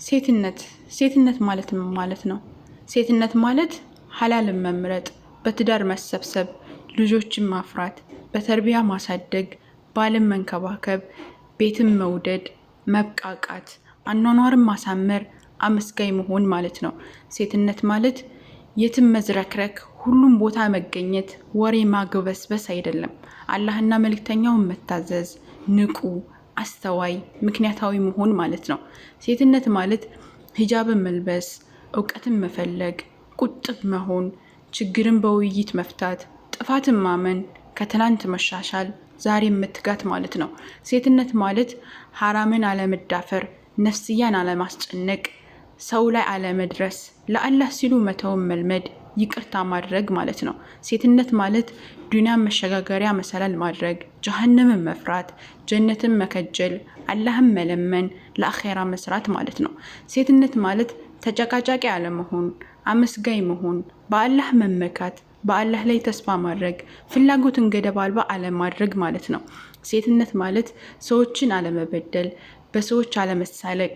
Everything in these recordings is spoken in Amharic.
ሴትነት፣ ሴትነት ማለት ምን ማለት ነው? ሴትነት ማለት ሀላልን መምረጥ፣ በትዳር መሰብሰብ፣ ልጆችን ማፍራት፣ በተርቢያ ማሳደግ፣ ባልን መንከባከብ፣ ቤትን መውደድ፣ መብቃቃት፣ አኗኗርን ማሳመር፣ አመስጋኝ መሆን ማለት ነው። ሴትነት ማለት የትም መዝረክረክ፣ ሁሉም ቦታ መገኘት፣ ወሬ ማግበስበስ አይደለም። አላህና መልእክተኛውን መታዘዝ፣ ንቁ፣ አስተዋይ፣ ምክንያታዊ መሆን ማለት ነው። ሴትነት ማለት ሂጃብን መልበስ፣ እውቀትን መፈለግ፣ ቁጥብ መሆን፣ ችግርን በውይይት መፍታት፣ ጥፋትን ማመን፣ ከትናንት መሻሻል፣ ዛሬ መትጋት ማለት ነው። ሴትነት ማለት ሐራምን አለመዳፈር፣ ነፍስያን አለማስጨነቅ፣ ሰው ላይ አለመድረስ፣ ለአላህ ሲሉ መተውን መልመድ፣ ይቅርታ ማድረግ ማለት ነው። ሴትነት ማለት ዱንያን መሸጋገሪያ መሰላል ማድረግ፣ ጀሀነምን መፍራት፣ ጀነትን መከጀል፣ አላህን መለመን፣ ለአኼራ መስራት ማለት ነው። ሴትነት ማለት ተጨቃጫቂ አለመሆን፣ አመስጋኝ መሆን፣ በአላህ መመካት፣ በአላህ ላይ ተስፋ ማድረግ፣ ፍላጎትን ገደብ አልባ አለማድረግ ማለት ነው። ሴትነት ማለት ሰዎችን አለመበደል፣ በሰዎች አለመሳለቅ፣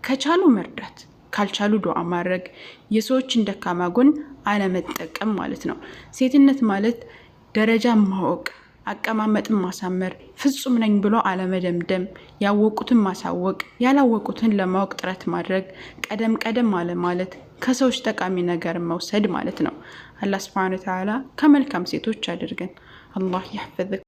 ከቻሉ መርዳት፣ ካልቻሉ ዱዓ ማድረግ፣ የሰዎችን ደካማ ጎን አለመጠቀም ማለት ነው። ሴትነት ማለት ደረጃን ማወቅ፣ አቀማመጥን ማሳመር፣ ፍጹም ነኝ ብሎ አለመደምደም፣ ያወቁትን ማሳወቅ፣ ያላወቁትን ለማወቅ ጥረት ማድረግ፣ ቀደም ቀደም አለማለት፣ ከሰዎች ጠቃሚ ነገር መውሰድ ማለት ነው። አላህ سبحانه وتعالى ከመልካም ሴቶች አድርገን። አላህ يحفظك።